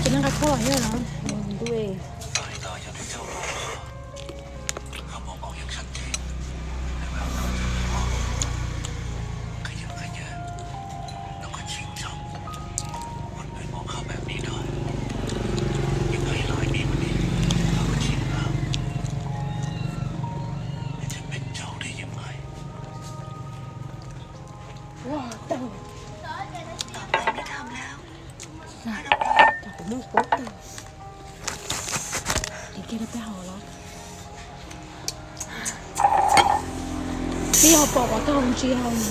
Ces nqa khob los thiab los? Ntuj. Ua tau. Tam kuv muaj pob tag. Ces kiag rau peb haus los. Peb ho pom kom tau ntsis haus.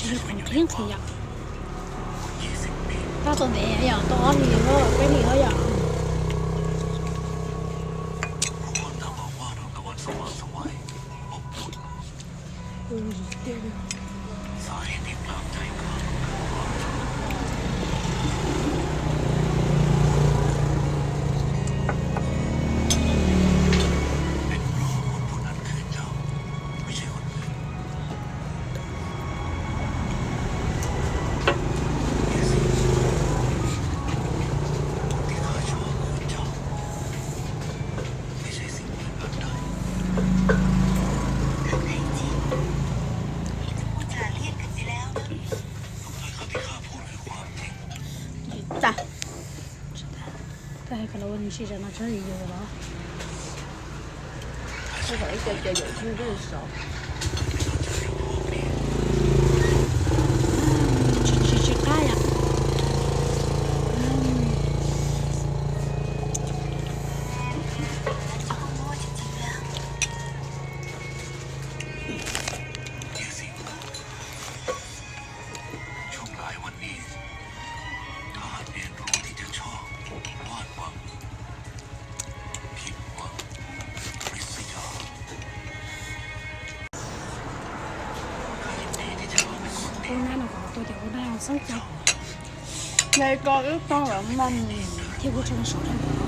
Tsis yog khoom thiab khoom yom. Tab tom ntev yom, tau ob hlis, peb hlis os yom. Tag. Tag, koj los ua nws sij tsam no tsob yus los. Tsis, tsis, tsis qab yom. Ua na no kom tua cov ua na xoob cov. Hle ko wb pog los mloog thiab kuv tso saum rau.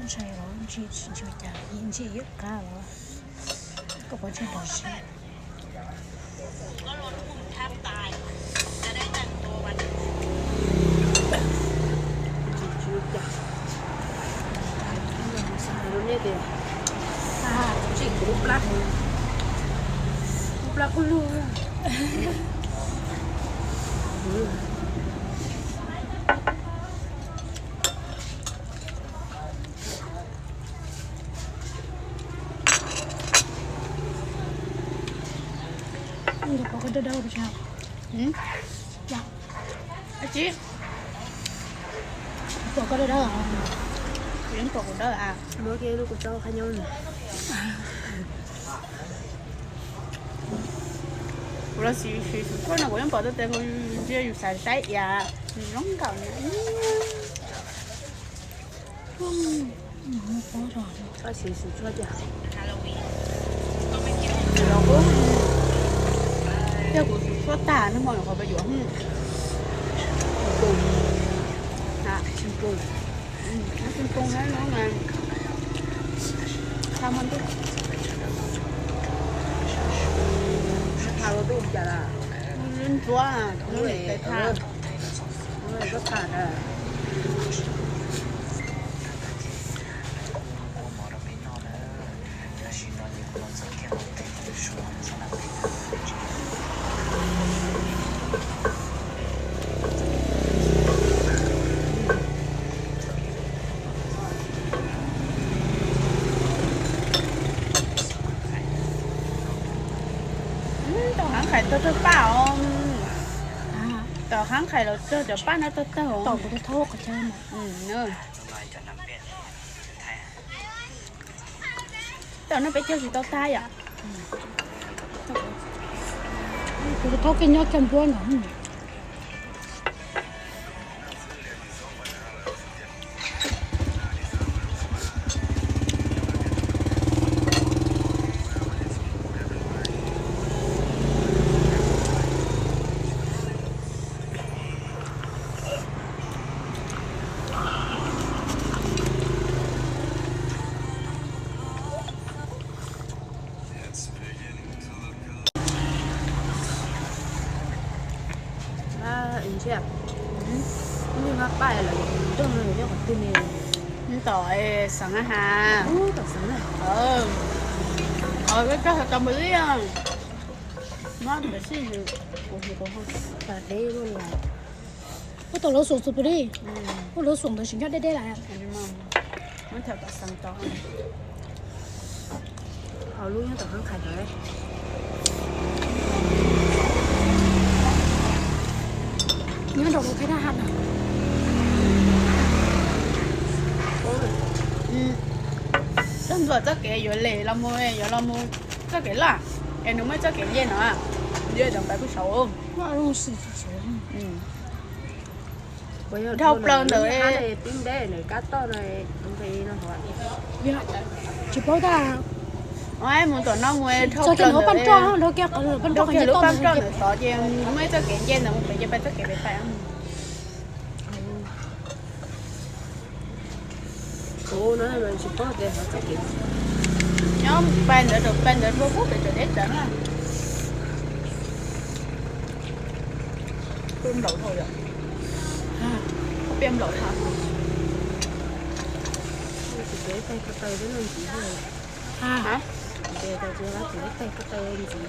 Ntshai los ntshai tsis ntshai cas, yeej ntshai ib qab los koj pov ntshai los ntshai. Tsis ntshai cas. Tsis kuv lub plab, lub plab kub lug. Pom koj dawb dawb pes tsawg? Dab tsi? Pom koj dawb dawb, yeej pom kuv dawb a. Muab kiag lub kuv tso qhab nyob. Kuv los siv siv xum tshuaj no kuv yeej pom tau tias ntsia yus xav saib iav zoo nkauj na. Koj siv xum tshuaj tiag. Los kuv, thiab kuv xum tshuaj tag no mas qhov peb yuav pum, pum, pum, no, tha mas ntuj, tha los ntuj cas lawm, ntxuav, ntxuav tha. Tau hab nqhais tawg tawg paj os. Tau hab nqhais los tawg cov paj no tawg tawg os. Tam no peb cog tsis tau tag yom. Kuv thaub kiag nyob kiag nruab no. Tom xeev na has. Tom xeev na. Qhov koj tau npawg li, muab ntawd sib, kuv, kuv, kuv, kuv tau lov xoom xus pw li. Kuv lov xoom ntawd tsis nyob deb deb lawm. Muab thaum tom xeev tod. Hauv lub nyob tom qhab nqhais tod. Nyob rau lub qhab thaj ham no. Txog ntxuam txoj kev yuav lem los mus, yuav los mus txoj kev loj, es nws muaj txoj kev nce no, nce rau pais pug saud. Dhau plaws ntawd. Tsis paub tag. Mus tom no mus dhau plaws ntawd, dhau kiag lub paj nroj ntawd tod ces muaj ib txoj kev nce ntawd mus pem ces pais txoj kev pem pais. Nyob pais ntawd rau pais ntawd rau pem tsev deb tsawv na. Peb nplaum dhau yom. Peb nplaum dhau. Tsis peb taig ko taw peb ntxiv. Tsis peb taig ko taw ntxiv.